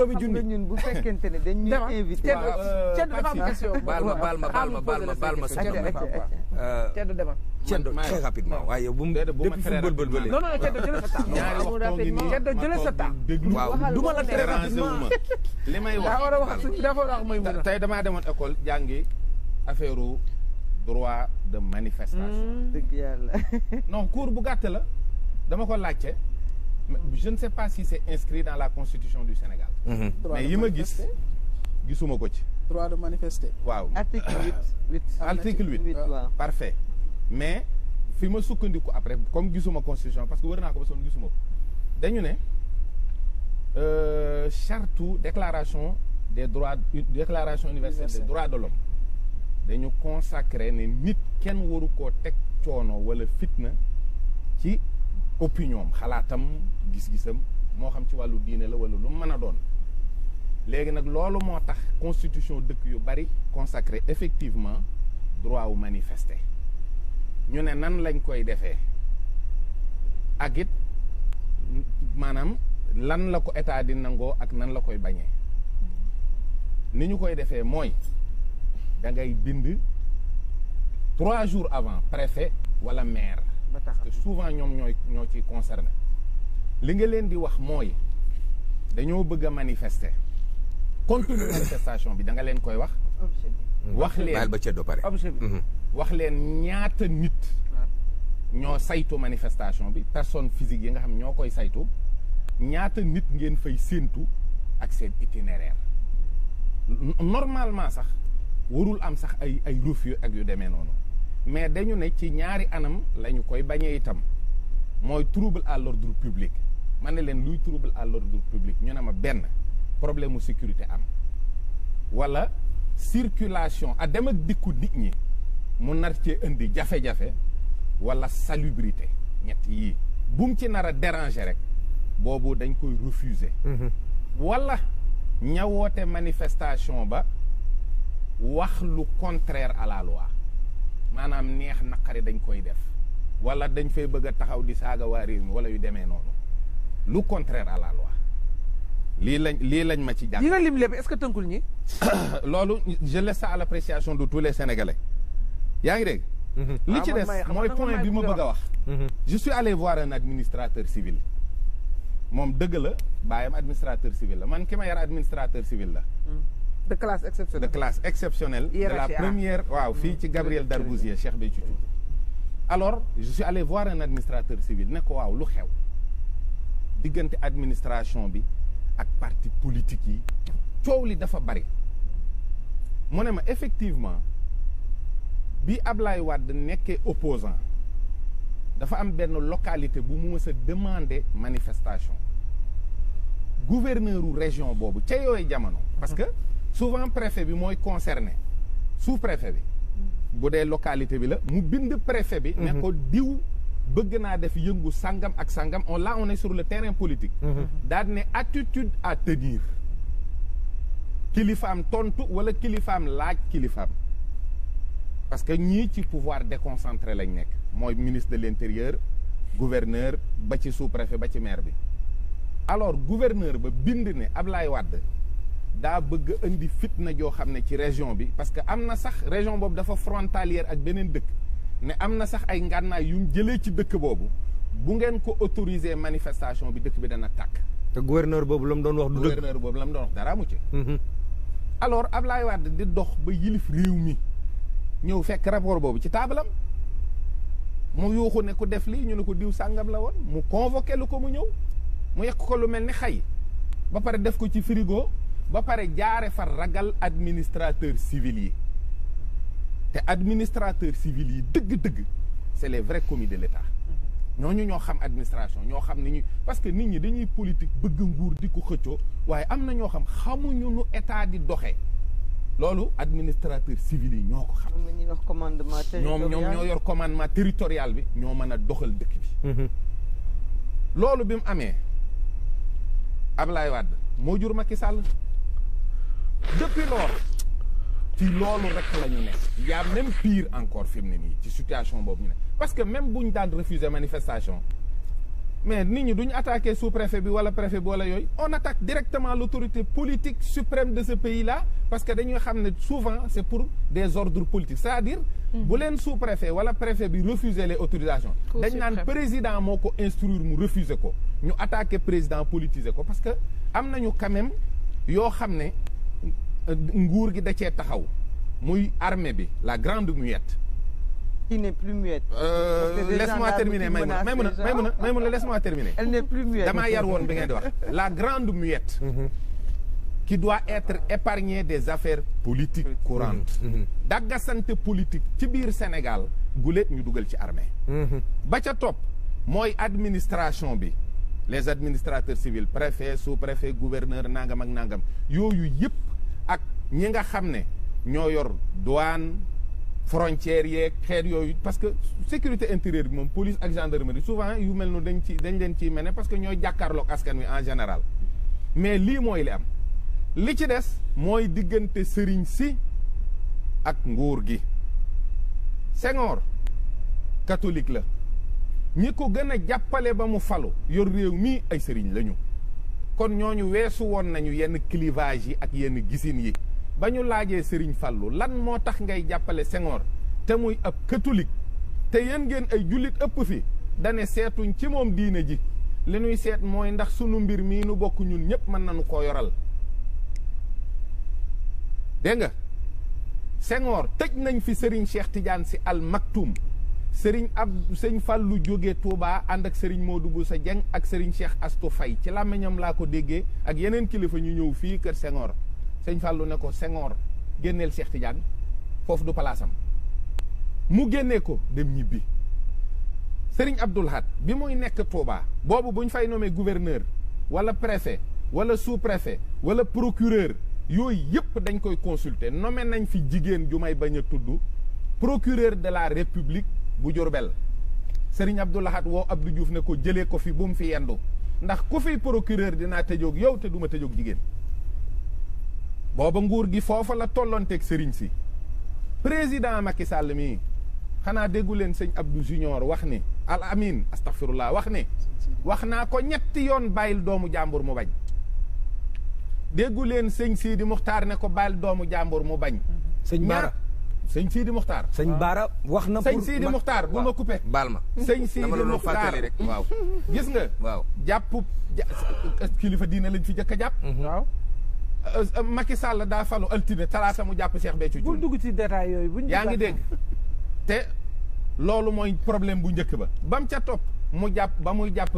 juróomi junni ñun bu fekkente ne dañ ñu invité. Ceddo dafa am question. baal ma Ceddo demal. Ceddo très rapidement waaye bu mu depuis fu mu bël non non Ceddo jëlee sa temps. ñaari waxtu ngi nii Ceddo jëlee sa temps. waaw du ma la très rapidement li may wax daa war a wax dafa war a wax mooy mën a. tey damaa demoon école jàngi affaire droit de manifestation. dëgg yàlla. non cours bu gàtt la dama ko laajte je ne sais pas si c'est inscrit dans la constitution du Sénégal. mais yi ma gis gisuma ko ci. droit de manifester. waaw article 8. article 8 waaw. parfait mais fi ma sukkandiku après comme gisuma constitution parce que wër naa ko ba sonn gisuma ko dañu ne charte déclaration des droits déclaration universelle des droits de l'homme dañu consacré ne nit kenn waru koo teg coono wala fitna ci opinion xalaatam gis-gisam moo xam ci wàllu diine la wala lu mën a doon léegi nag loolu moo tax constitution dëkk yu bari consacré effectivement droit wu manifester ñu ne nan lañ koy defee ak it maanaam lan la ko état di nangoo ak nan la koy bañee ni ñu koy defee mooy da ngay bind 3 jours avant préfet wala maire parce que souvent ñoom ñoo ciy concerné li nga leen di wax mooy dañoo bëgg a manifester contenu manifestation bi da nga leen koy wax wax leen ba Ceddo pare objet bi. wax leen ñaata nit ñoo saytu manifestation bi personne physique yi nga xam ñoo koy saytu ñaata nit ngeen fay séentu ak seen itinéraire normalement sax warul am sax ay refus ak yu demee noonu mais dañu ne ci ñaari anam lañu koy bañee itam mooy trouble à l'ordre public man ne leen luy trouble à l'ordre public ñu ne ma benn problème mu sécurité am wala circulation a dem ak dikku nit ñi mu nar cee indi jafe-jafe wala salubrité ñett yii bu mu ci nar a déranger rek boobu dañ koy refuser wala ñawoote manifestation ba wax lu contraire à la loi maanaam neex naqari dañ koy def wala dañ fay bëgg a taxaw di saaga waa réew mi wala yu demee noonu lu contraire à la loi lii lañ ma ci jàng. yi nga lim lépp est-ce que tënkul ñi. loolu je laisse ça à l'appréciation de tous les Sénégalais yaa ngi dégg. li ci des mooy point bi ma bëgg a wax. je suis allé voir un administrateur civil moom dëgg la baayam administrateur civil la man ki ma yar administrateur civil la. de classe exceptionnelle. de classe exceptionnelle. de la première waaw fii ci Gabriel Darbouzier Cheikh Béthio Thioune. alors je suis allé voir un administrateur civil ne ko waaw lu xew diggante administration bi ak parti politique yi coow li dafa bari mu ne ma effectivement bi Ablaye Wade nekkee opposant dafa am benn localité bu mu mës a demander manifestation gouverneur u région boobu ca yooyu jamono parce que souvent préfet bi mooy concerné sous préfet bi bu dee localité bi la mu bind préfet bi ne ko diw bëgg naa def yëngu sangam ak sangam on est sur le terrain politique daal ne attitude à tenir kilifaam tontu wala kilifaam laaj kilifaam parce que ñii ci pouvoir déconcentré lañ nekk mooy ministre de l'intérieur gouverneur ba ci sous-préfet ba ci maire bi alors gouverneur ba bind ne Ablaye Wade daa bëgg indi fitna joo xam ne ci région bi parce que am na sax région boobu dafa frontalière ak beneen dëkk ne am na sax ay ngànnaay yu mu jëlee ci dëkk boobu bu ngeen ko autoriser manifestation bi dëkk bi dana tàkk. te gouverneur boobu la mu doon wax du dëgg. gouverneur boobu la mu doon wax dara mu ci. alors Ablaye Wade di dox ba yilif réew mi ñëw fekk rapport boobu ci taabalam mu yuuxu ne ku def lii ñu ne ko diw sàngam la woon mu convoqué lu ko mu ñëw mu yekk ko lu mel ni xay ba pare def ko ci frigo ba pare jaare fa ragal administrateur civil yi te administrateur civil yi dëgg-dëgg c'est les vrais commis de l'État ñooñu ñoo xam administration ñoo xam ni ñu parce que nit ñi dañuy politique bëgg nguur di ko xëccoo waaye am na ñoo xam xamuñu nu état di doxee loolu administrateur civil yi ñoo ko xam. ñoom la ñuy wax commandement territorial ñoom ñoo yor commandement territorial bi ñoo mën a doxal dëkk bi. loolu bi mu amee Ablaye Wade moo jur Macky Sall depuis lors ci loolu rek la ñu nekk y a même pire encore fi mu ne nii ci situation boobu ñu ne parce que même bu ñu daan refuser manifestation mais nit ñi duñu attaquer sous-préfet bi wala préfet bi wala yooyu on attaque directement l'autorité politique suprême de ce pays-là parce que dañuy xam ne souvent c'est pour des ordres politiques c'est-à-dire bu leen sous-préfet wala préfet bi refuser les autorisations dañ naan président moo ko instruire mu refuser ko ñu attaquer président politiser ko parce que am nañu quand même yoo xam ne nguur gi da cee taxaw muy armée bi la grande muette qui n'est plus muette. Laisse-moi terminer Maïmouna laisse-moi terminer. Elle n'est plus muette. damaa yar woon bi ngeen di wax la grande muette qui doit être épargnée des affaires politiques courantes daggasante politique ci biir Sénégal guléet ñu dugal ci armée ba ca topp mooy administration bi les administrateurs civils préfet sous-préfet gouverneur nangam ak nangam yooyu yëpp ak ñi nga xam ne ñoo yor douane frontières yeeg xeet yooyu parce que sécurité intérieure bi moom police ak gendarmerie souvent yu mel noonu dañ leen ciy mene parce que ñooy jàkkaarloog askan wi en général mais lii mooy li am li ci des mooy diggante sëriñ si ak nguur gi Senghor catholique la ñi ko gën a jàppale ba mu falu yor réew mii ay sëriñ lañu kon ñooñu weesu woon nañu yenn clivage yi ak yenn gisin yi ba ñu laajee Serigne Fallou lan moo tax ngay jàppale Senghor te muy ab catholique te yéen ngeen ay jullit ëpp fi dane seetuñ ci moom diine ji li ñuy seet mooy ndax sunu mbir mii nu bokk ñun ñëpp mën nañu koo yoral dégg nga Senghor tëj nañ fi Serigne Cheikh Tidiane Sy Al Maktoum sëñ Fallou jóge Touba ànd ak Serigne Modou Boussa Dieng ak Serigne Cheikh Astou Faye ci làmmiñam laa ko déggee ak yeneen kilifa ñu ñëw fii kër Senghor sëñ Fallou ne ko Senghor génneel Cheikh Tidiane foofu du palaasam mu génnee ko dem ñibbi Serigne Abdoul Ahad bi muy nekk Touba boobu buñ fay nommé gouverneur wala préfet wala sous-préfet wala procureur yooyu yëpp dañ koy consulter nommé nañ fi jigéen ju may bañ a tudd procureur de la République bu Diourbel Serigne Abdoul Ahad woo Abdou Diouf ne ko jëlee ko fi bu mu fi yendu ndax ku fiy procureur dinaa tëjoog yow te duma tëjoog jigéen booba nguur gi foofa la tollonteeg Serigne si président Macky Sall mii xanaa déggu leen sëñ Abdou Junior wax ni al amin astaghfirullah wax ni wax naa ko ñetti yoon bàyyil doomu jàmbur mu bañ déggu leen sëñ Sidi Muxtaar ne ko bàyyil doomu jàmbur mu bañ sëñ Baara sëñ Sidi Muxtaar sëñ Baara wax na sëñ Sidi Muxtaar bu ma coupé baal ma sëñ Sidi Muxtaar rek waaw gis nga waaw jàpp kilifa diine lañ fi jëkk a jàpp waaw Macky Sall daa falu altine talaata mu jàpp Cheikh Béthio bul Thioune dugg ci détail yooyu buñ yaa ngi dégg te loolu mooy problème bu njëkk ba bam ca topp mu jàpp ba muy jàpp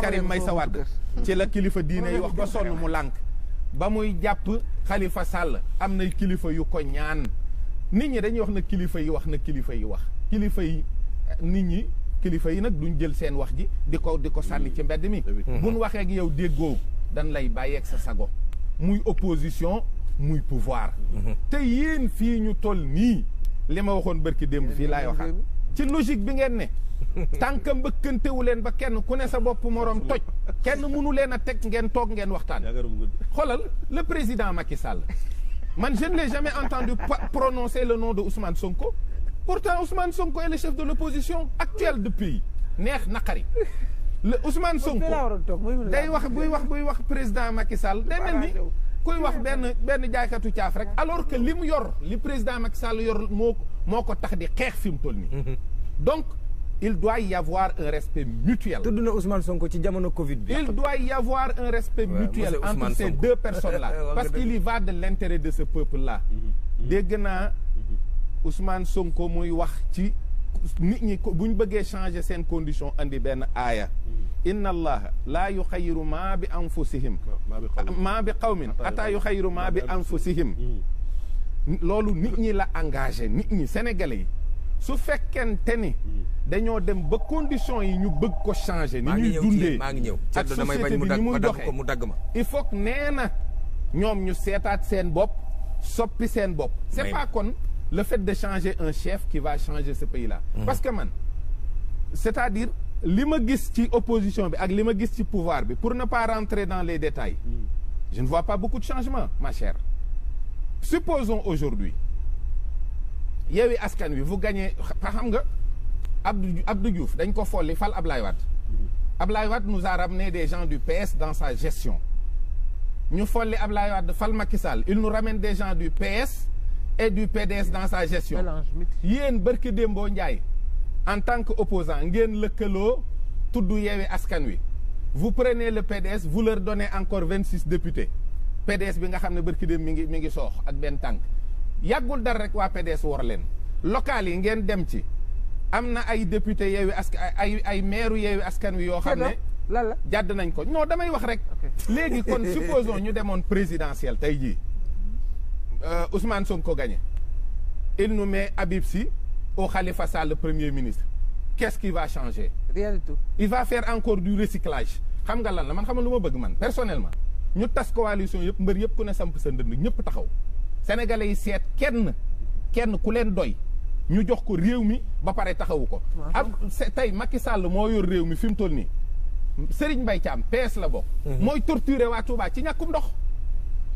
Karim Meïssa Wade ci la kilifa diine yi wax ba sonn mu lànk ba muy jàpp Khalifa Sall am na kilifa yu ko ñaan nit ñi dañuy wax na kilifa yi wax na kilifa yi wax kilifa yi nit ñi kilifa yi nag duñ jël seen wax ji di ko sànni ci mbedd mi buñ waxee ak yow déggoo dañ lay bàyyeeg sa sago muy opposition muy pouvoir te yéen fii ñu toll nii li ma waxoon bërki démb fii laay waxaat ci logique bi ngeen ne tànk mbëkkantewu leen ba kenn ku ne sa bopp moroom toj kenn mënu leen a teg ngeen toog ngeen waxtaan xoolal le président Macky Sall man je ne l'ai jamais entendu prononcer le nom de Ousmane Sonko pourtant Ousmane Sonko est le chef de l'opposition actuelle du pays neex naqari le Ousmane Sonko day wax buy wax président Macky Sall day mel ni kuy wax benn jaaykatu caaf rek alors que li mu yor li président Macky Sall yor moo ko tax di xeex fi mu toll nii donc il doit y avoir un respect mutuel. tudd na Ousmane Sonko ci jamono Covid bi. il doit y avoir un respect mutuel entre ces deux personnes là parce qu'il y va de l'intérêt de ce peuple là dégg naa Ousmane Sonko muy wax ci nit ñi buñ bëggee changer seen condition andi benn aaya inna allaha laa yuxayiru maa bi anfusihim maa bi qawmin ataa yuxayiru maa bi anfusihim loolu nit ñi la engagé nit ñi sénégalais yi su fekkente ni dañoo dem ba conditions yi ñu bëgg ko changer ni ñuy dundee maa ngi ñëw ak société bi ni muy doxee mu dagg ma il faut que nee na ñoom ñu seetaat seen bopp soppi seen bopp c'est pas kon le fait de changer un chef qui va changer ce pays là parce que man c'est-à-dire li ma gis ci opposition bi ak li ma gis ci pouvoir bi pour ne pas rentrer dans les détails je ne vois pas beaucoup de changements ma chère supposons aujourd'hui Yewwi Askan Wi vous gagnez xam nga Abdou Diouf dañ ko folli fal Ablaye Wade. Ablaye Wade nous a ramené des gens du PS dans sa gestion. ñu folli Ablaye Wade fal Macky Sall il nous ramène des gens du PS et du PDS dans sa gestion. yéen barki Dembo Ndiaye en tant que opposant ngeen lëkkaloo tudd Yewwi Askan Wi. vous prenez le PDS vous leur donnez encore 26 députés PDS bi nga xam ne barki dem mi ngi soox ak benn tànk yàggul dara rek waa PDS war leen local yi ngeen dem ci am na ay député Yewwi Askan ay maire Yewwi Askan Wi yoo xam ne jàdd nañ ko non damay wax rek léegi kon supposons ñu demoon présidentielle tey jii Ousmane Sonko gagné il nous met Habib Sy au Khalifa Sall le premier ministre qu'est-ce qui va changer? Rien du tout. Il va faire encore du recyclage xam nga lan la man xam nga lu ma bëgg man personnellement ñu tas coalition yëpp mbër yëpp ku ne samp sa ndënd ñëpp taxaw sénégalais yi seet kenn ku leen doy ñu jox ko réew mi ba pare taxawu ko ab tey Macky Sall moo yor réew mi fi mu toll nii Serigne Mbaye Thiam PS la bokk mooy torturer waa Touba ci ñàkkum ndox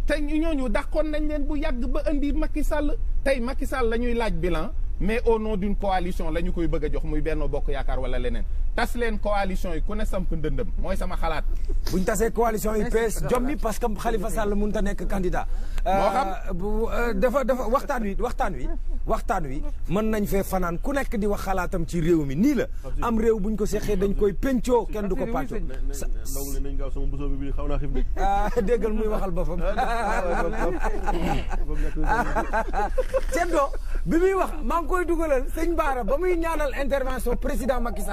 te ñooñu dàqoon nañ leen bu yàgg ba indi Macky Sall tey Macky Sall la ñuy laaj bilan mais au nom d'une coalition la ñu koy bëgg a jox muy Benno Bokk Yaakaar wala leneen tas leen coalition yi ku ne samp ndëndëm mooy sama xalaat. buñ tasee coalition yi PS jommi parce que Khalifa Sall mënut a nekk candidat. moo xam dafa waxtaan wi mën nañ fee fanaan ku nekk di wax xalaatam ci réew mi nii la am réew buñ ko seqee dañ koy pencoo kenn du ko pàccoo. nañ gaaw sama bësoo bi xaw naa xif de. déggal muy waxal boppam. Ceddo bi muy wax maa ngi koy dugalal sëñ Bara ba muy ñaanal intervention président Macky Sall